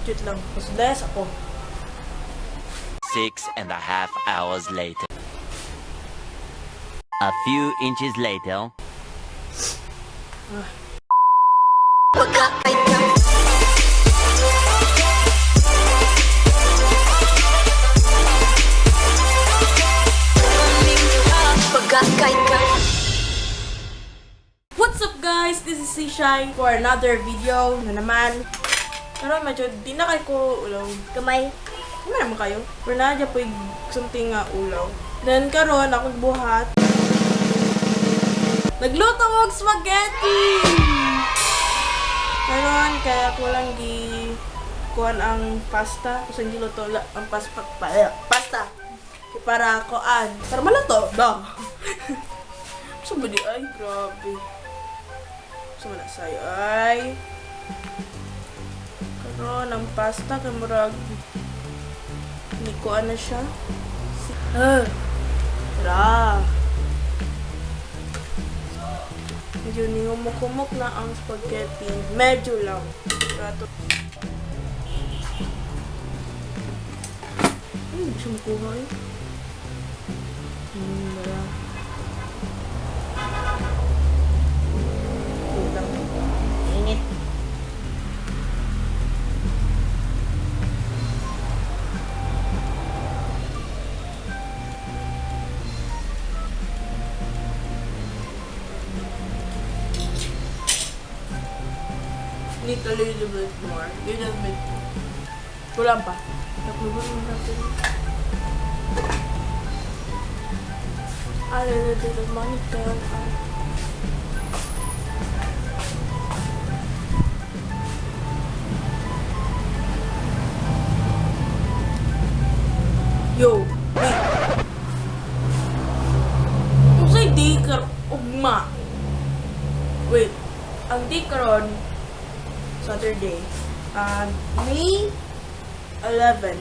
Cute lang. Mas less ako. 6.5 hours later. A few inches later. What's up, guys? This is Sishai for another video na naman. Pero medyo di na kayo ko ulaw. Kamay. Ano naman kayo? Pero na po something nga ulaw. Then karon ako buhat. Nagluto og spaghetti! Karon kaya ko lang gi kuan ang pasta. Kung giluto ang pasta pasta. Kay para kuan. Para maluto ba? Sa ba di ay grabe. Sa man na sayo ay. Karon ang pasta kay murag nikuan na siya. Ah. Tara. Medyo ningumuk-umuk na ang spaghetti. Medyo lang. Rato. Ay, hindi siya makuha eh. Wala. Wait lang. Init. Need a little bit more. Little bit more. Kulang pa. Takluban mo natin. A little bit of Monica. Ah. Yo, wait. Unsay day kar ugma? Wait, ang day karon Saturday. May 11.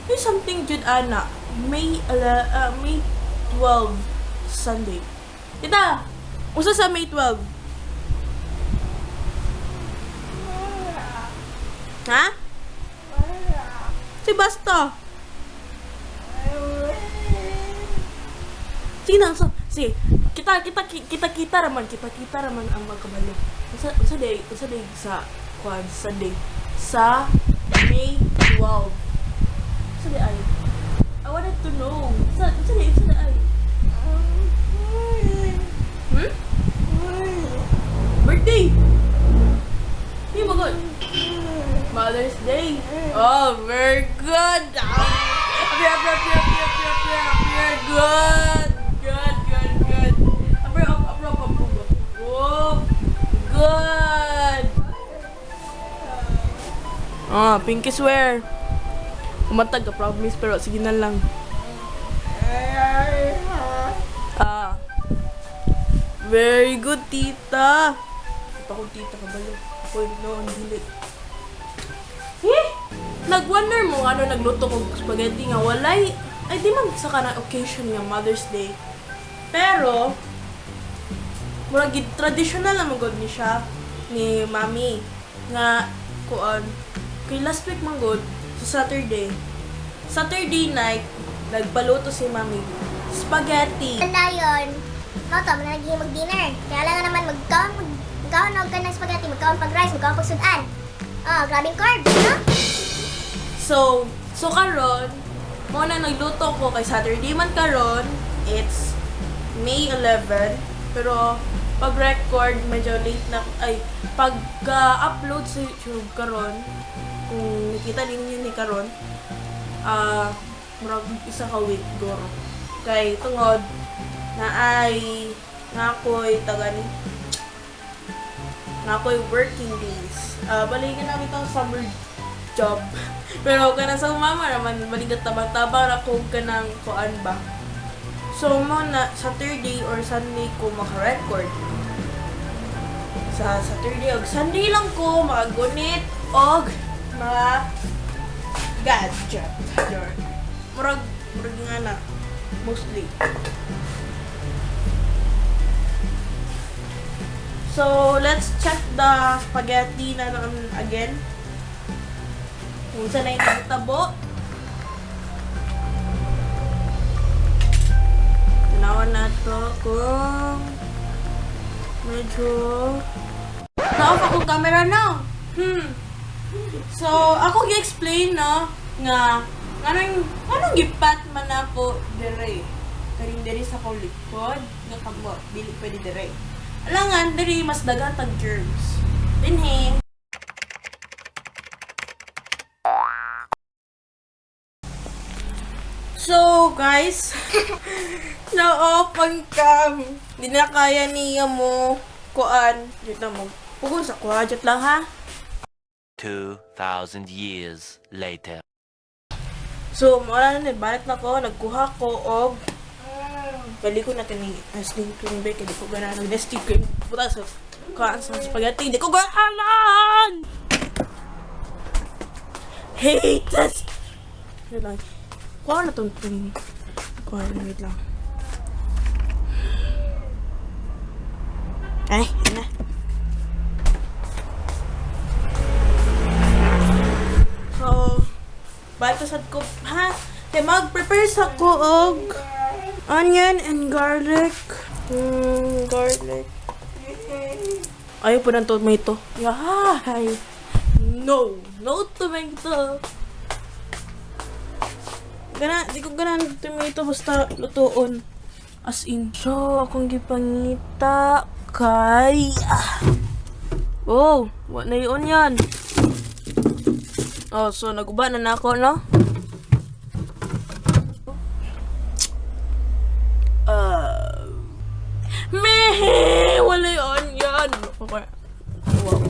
May something jud ana. May 12 Sunday. Tita, usa sa May 12? Ha? Si Basta. Sige na, so, sige. Kita kita kita kita raman, kita kita raman ang magkabalo. Unsa day sa kwan Sunday sa May 12? Unsa day ay? I wanted to know. Unsa day ay? Hmm? Birthday. Di ba good? Mother's Day. Oh, very good. Ah, appear, appear, appear, appear, appear, appear, appear. Good. Good, good, good. Appear, up, up, up, up, up. Oh, good. Ah, pinky swear. Umatag ka, promise, pero sige na lang. Ah. Very good, tita. Ito akong tita kabalo. Ako yung noon, dili. Eh! Nag-wonder mo ano nagluto ko spaghetti nga walay ay di man sa kanang occasion nga Mother's Day. Pero murag gid traditional na man gud ni siya ni mami nga kuan kay last week man gud sa Saturday. Saturday night nagpaluto si mami spaghetti. Ganda yun. Mao to, manalagi mag-dinner. Kaya lang naman magkaon, magkaon og ka ng spaghetti, magkaon pag rice, magkaon pag sudan. Ah, grabing carbs, no? So karon, mo na nagluto ko kay Saturday man karon, it's May 11, pero pag record medyo late na ay pag upload sa YouTube karon, kung nakita ninyo ni karon, ah murag isa ka week goro. Kay tungod na ay na ako'y taga ni na ako'y working days. Ah, balikan namin itong summer job. Pero ka sa mama naman, balikat tabang-tabang na kung ka ng kuan ba. So, mo na Saturday or Sunday ko maka-record. Sa Saturday og Sunday lang ko makagunit og mga gadget. Murag, murag nga na. Mostly. So, let's check the spaghetti na naman again. Kung sa na yung tabo. Tanawan na to kung medyo na-off akong camera na. So, ako gi-explain no nga anong gipat man ako dire. Kaning diri sa akong likod nga kamot dili pwede dire. Alangan diri mas daghan tag germs. Dinhi. So, guys, na-off ang cam. Hindi na kaya niya mo kuan. Jut na mo. Pugon sa kuha, jut lang ha. 2,000 years later. So, mawala na, balik na ko, nagkuha ko og balik ko natin ni Nestle cream bake, hindi ko ganahan ng Nestle cream. Puta sa kuhaan sa spaghetti, hindi ko ganahan! Hate this! Wait lang. Kuha na itong cream. Kuha na, wait lang. Ay, yun na. So, balik sad ko, ha? Kaya mag-prepare sa ko og onion and garlic. Garlic. Ayaw po ng tomato. Yay! No! No tomato! Gana, di ko ganahan tomato basta lutuon. As in. So, akong gipangita kay... Ah. Oh, wa na yung onion. Oh, so naguba na nako, no? Meh! Wala yung onion! Okay. Wow.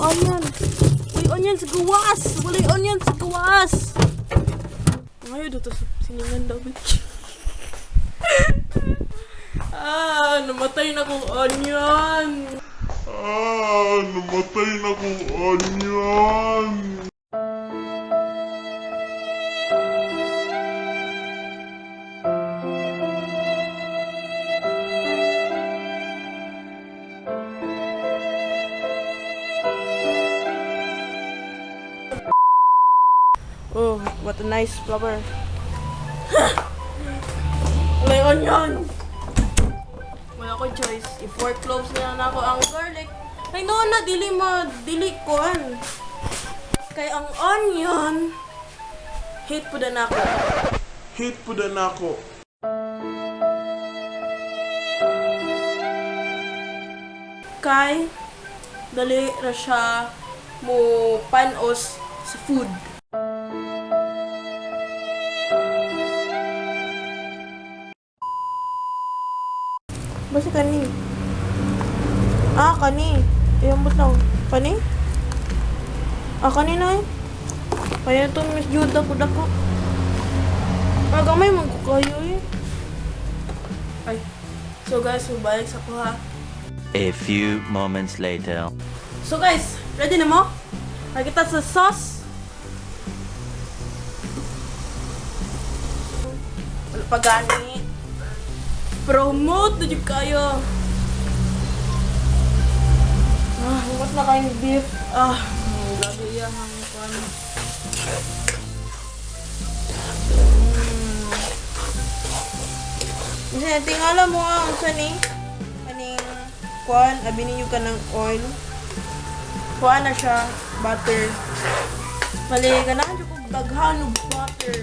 Onion! Uy, onion sa gawas! Wala yung onion sa gawas! Ngayon, dito sa siningan daw, bitch. Ah, namatay na kong onion! Ah, namatay na kong onion. Oh, what a nice flower. May onion! Wala ko choice. I-4 cloves na lang ako ang garlic. Ay, no, na, dili mo, dili ko. Kay ang onion, hate po na ako. Hate po na ako. Kay, dali ra siya mo panos sa food. Basta kani. Ah, kani. Ayan ba't lang? Kani? Ah, kani na eh. Kaya ito, Miss Juda ko dako. Ah, gamay man ko kayo eh. Ay. So guys, balik sa kuha. A few moments later. So guys, ready na mo? Nakita sa sauce. Wala pa gani. Promote na jud kayo. Ah, huwag na kayong beef. Ah, grabe iya ang kuan. Kasi tingala mo nga unsa ni kaning kuan abi ninyo ka ng oil. Kuan na siya, butter. Mali ganahan jud kog daghan og butter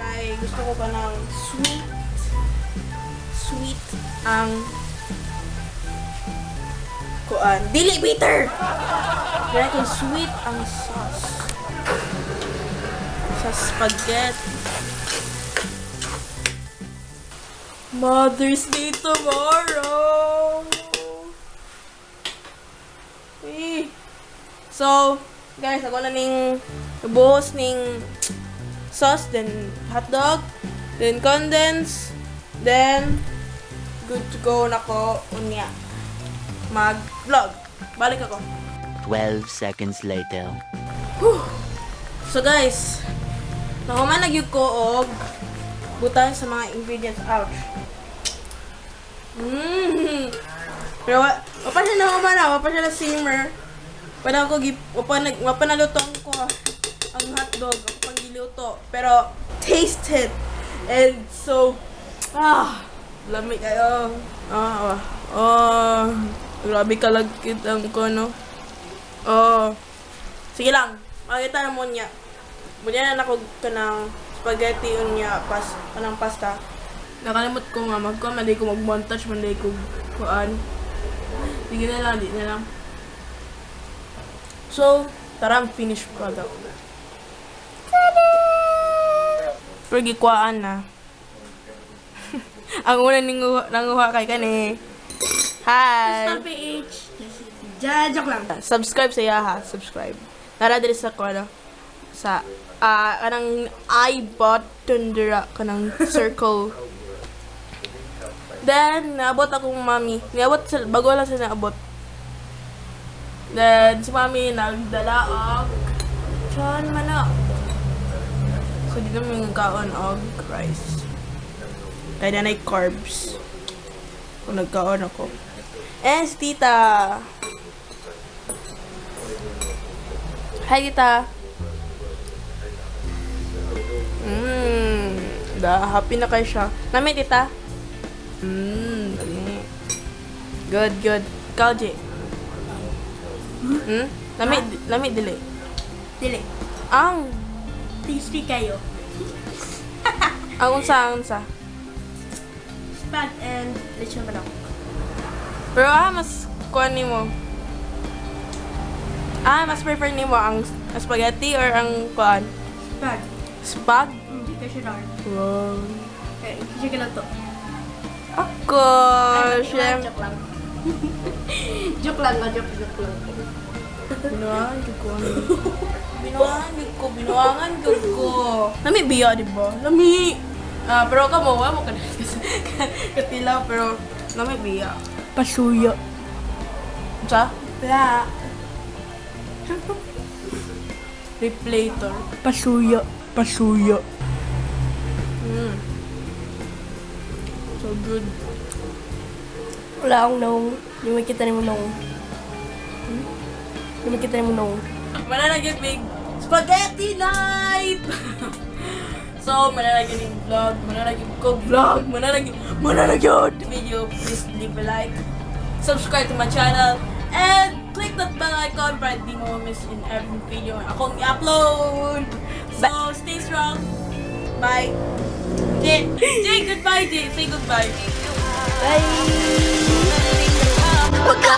kay gusto ko pa ng sweet sweet ang kuan. Dili bitter. Kaya kung sweet ang sauce sa spaghetti. Mother's Day tomorrow! Eh. So, guys, ako na ning buhos ning sauce, then hotdog, then condense, then good to go na ko unya. Mag-vlog. Balik ako. 12 seconds later. So guys, nahuman na gyud ko og butan sa mga ingredients. Ouch. Pero wa pa siya nahuman na, wa pa siya na simmer. Wala ko gi wapa nag wapa nalutong ko ang hotdog ako pang giluto. Pero taste it. And so lami kayo. Oh, grabe kalagkit ang ko, no. Oh. Sige lang. Makita na mo niya. Munya na nako kanang spaghetti unya pas kanang pasta. Nakalimot ko nga magkuan man ko mag-montage man ko kuan. Sige na lang, di na lang. So, tara ang finished product. Pero gikuhaan na. Ang una nanguha kay kani. Hi! PH. Ja, joke lang. Subscribe sa iya ha, subscribe. Nara diri sa ko ano sa kanang I button dira kanang circle. Then naabot akong mami. Niabot sa bago lang siya naabot. Then si mami nagdala og chan manok. So dito mi kaon og rice. Kaya na carbs. Kung nagkaon ako. And si tita. Hi, tita. Da, happy na kayo siya. Nami, tita. Dali. Good, good. Ikaw, Jay. Nami, nami, dili. Dili. Ang, Tasty kayo. ang unsa, ang unsa. Spag and lechon manok. Pero mas kuan nimo. Mas prefer nimo ang spaghetti or ang kuan? Spag. Spag? Hindi ka siya dark. Wow. Eh, hindi siya galato. Ako, Ay, syempre. joke lang. Joke lang, ah, joke, joke lang. Binuangan jud ko. Binuangan jud ko, binuangan jud ko. Lami biya, di ba? Lami. Pero ka mo, wala mo ka katilaw, pero lami biya. Pasuyo. Sa? Wala. Replator. Pasuyo. Pasuyo. So good. Wala akong nong. Hindi makita ni mo nong. Hindi makita ni mo nong. Mananagin big spaghetti night! So, mananagin yung vlog, mananagin ko vlog, mananagin, mananagin video. Please leave a like, subscribe to my channel, and click that bell icon para di mo miss in every video akong i-upload. So, stay strong. Bye. Jay, Jay, goodbye, Jay. Say goodbye. Bye! Wag ka